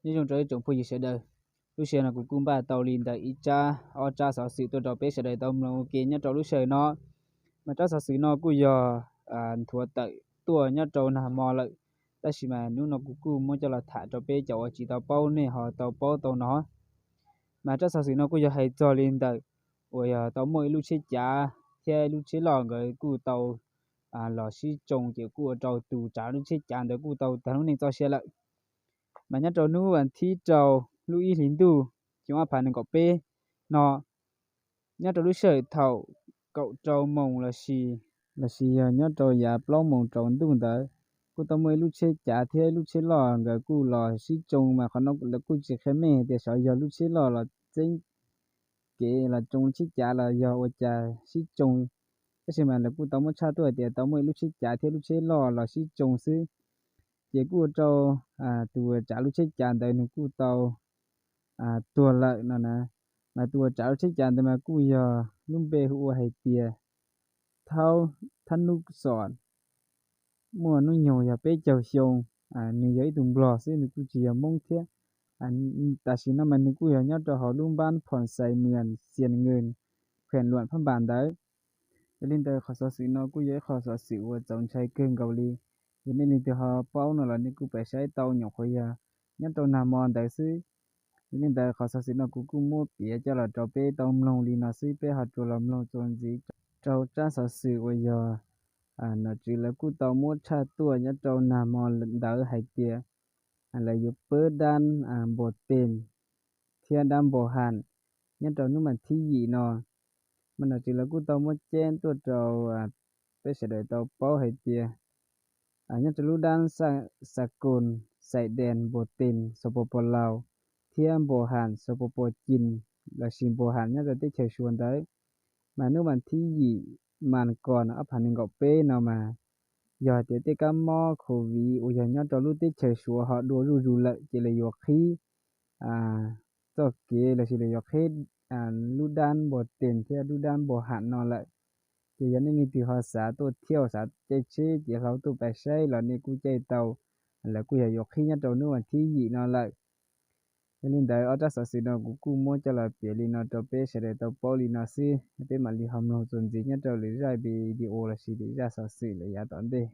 Nyob zoo rau ib tsoom phooj ywg sawv daws, lub sij hawm no kuv kuj npaj tau li ntawm ib tsab ob tsab xov xwm tuaj rau peb sawv daws tau mloog ua ke nyob rau lub sij hawm no. Mas tsab xov xwm no kuj yog nthuav tawm tuaj nyob rau nag hmo lawm, tab sis mas hnub no kuv kuj muab coj los tham rau peb cov uas tsis tau paub nej ho tau paub tau no. Mas tsab xov xwm no kuj yog hais txog li ntawm uas yog tau muaj ib lub tsheb cav thiab ib lub tsheb loj nkawd kuj tau los sib tsoo ces kuj ua rau tus tsav lub tsheb cav ntawd kuj tau tag lub neej txoj sia lawm. Mas nyob rau hnub vas thib rau lub ib hlis ntuj xyoo ob phav nees nkaum peb no, nyob rau lub sij hawm thaum kaum rau moos lossis, lossis yog nyob rau yav plaub moos tsaus ntuj ntawd, kuj tau muaj ib lub tsheb cav thiab ib lub tsheb loj nkawd kuj los sib tsoo, mas qhov no lawv kuj tsis qhia meej tias xyov yog lub tsheb loj los txeeb kev los tsoo lub tsheb cav los yog ua cas sib tsoo, tab sis mas lawv kuj tau muab tshaj tuaj hais tias tau muaj ib lub tsheb cav thiab lub tsheb loj los sib tsoo xwb. Ces kuj ua rau tus tsav lub tsheb cav ntawd nws kuj tau tuag lawm no na. Mas tus uas tsav lub tsheb cav ntawd mas kuj yog lub npe hu ua hais tias Thaub Thab Nub Xom, muaj hnub nyoog yog peb caug xyoo. Nws yog ib tug Nplog xwb, nws kuj tsis yog Hmoob thiab. Tam sim no mas nws kuj yog nyob rau hauv lub npab Phom Xais Mws Xias Nws, khwm Luam Phab Npas ntawd. Yog li ntawd qhov xov xwm no kuj yog ib qho xov xwm uas txaus ntshai kawg nkaus li. Yog nej leej twg ho paub no los nej kuj pab saib tau nyuam qhuav yog nyob rau nag hmo ntawd xwb. Yog li ntawd qhov xov xwm no kuv kuj muab piav coj los rau peb tau mloog li no xwb, peb ho rua los mloog txuas ntxiv rau tsab xov xwm uas yog nom tswv lawv kuj tau muab tshaj tuaj nyob rau nag hmo ntawd hais tias lawv yuav pab dab Npos Tes thiab dab Npos Ham nyob rau hnub vas thib yim no. Mas nom tswv lawv kuj tau muab ceeb tuaj rau peb sawv daws tau paub hais tias nyob rau lub dab Xa Koos, Xais Des, Npos Tes, Xos Pos Pos Laus, thiab Npos Ham, Xos Pos Pos Cim, lossis Npos Ham nyob rau teb chaws Suav ntawd, mas hnub vas thib yim mas kos ob phav nees nkaum peb no mas yog tias tej kab mob Covid uas yog nyob rau lub teb chaws Suav ho dua zuj zus lawm ces lawv yuav qhib txoj kev lossis lawv yuav qhib lub dab Npos Tes thiab lub dab Npos Ham no lawm. Ces yog nej leej twg ho xav tuaj thiab xav caij tsheb ces hlo tuaj pab saib los nej kuj caij tau, lawv kuj yog yuav qhib nyob rau hnub vas thib yim no lawm. Yog li ntawd ob tsab xov xwm no kuv kuj muab coj los piav li no rau peb sawv daws tau paub li no xwb, peb mam li ho mloog txuas ntxiv nyob rau lwm zaj video lossis lwm zaj xov xwm lawm yav tom ntej.